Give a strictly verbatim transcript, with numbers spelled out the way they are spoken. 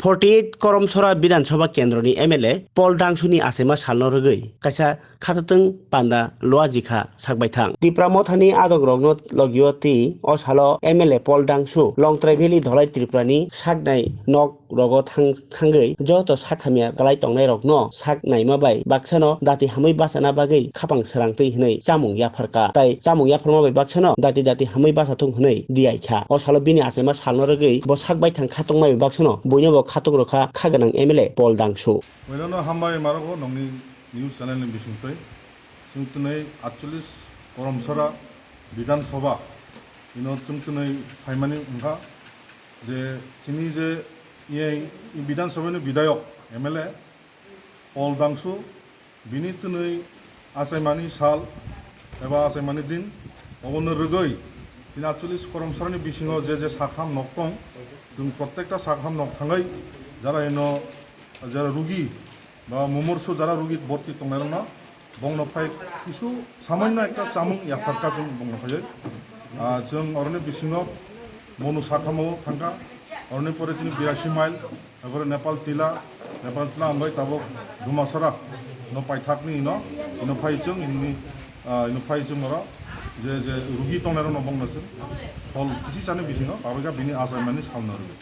forty eight Koromsora Bidhan Sabha kendroni M L A Paul Dangsu ni achaima salno rwgwi kaisa khatatwng panda luajikha sakbaithang. Tipra Mothani adongrokno logio tei o salo M L A Paul Dangsu Longtrai Valley Dholai Tripura ni saknai nok rogo thang-, thangwi joto sak hamya kwlai tongnairokno sak naima bai baksano dati hamwi bachana bagwi khapang srang twi hwnwi chamung yapharkha. Tai chamung yapharma bai baksano dati dati hamwi bachathung hwnwi diyaikha. O salo bini achaima salno rwgwi bo sakbaithang khatungma bai baksano buinobo khatung rwkha kha gwnang M L A Paul Dangsu. Puilano hambai marogo nongni news channel ni bisingtwi. Chwng twnwi aatcholish Koromsora Bidhan Sabha ino chwng twnwi phaimani wngkha je chini je iyai Bidhan Sabha ni bidayok M L A Paul Dangsu bini twnwi achaimani sal eba achaimani din obono rwgwi chini aatcholish Koromsora ni bisingo je je sakham nok tong chwng prottekta sakham nok thangwi jara ino jara rugi ba mumorso jara rugi borti tongnairokno bongno phai kisu samanna ekta chamung yapharkha chwng bongno phaiwi. Ah, chwng oroni bisingo monu sakhamo thangkha, oroni pore chini birasi mile, epore Nepal Tila, Nepal Tila hambai tabuk Dumasara no paithakni ino, ino phai chwng, ini, ah, ino phai chwng oro je, je rugi tongnairokno bongno chwng hol kisi chani bisingo pabaikha bini achaimani salno rwgwi.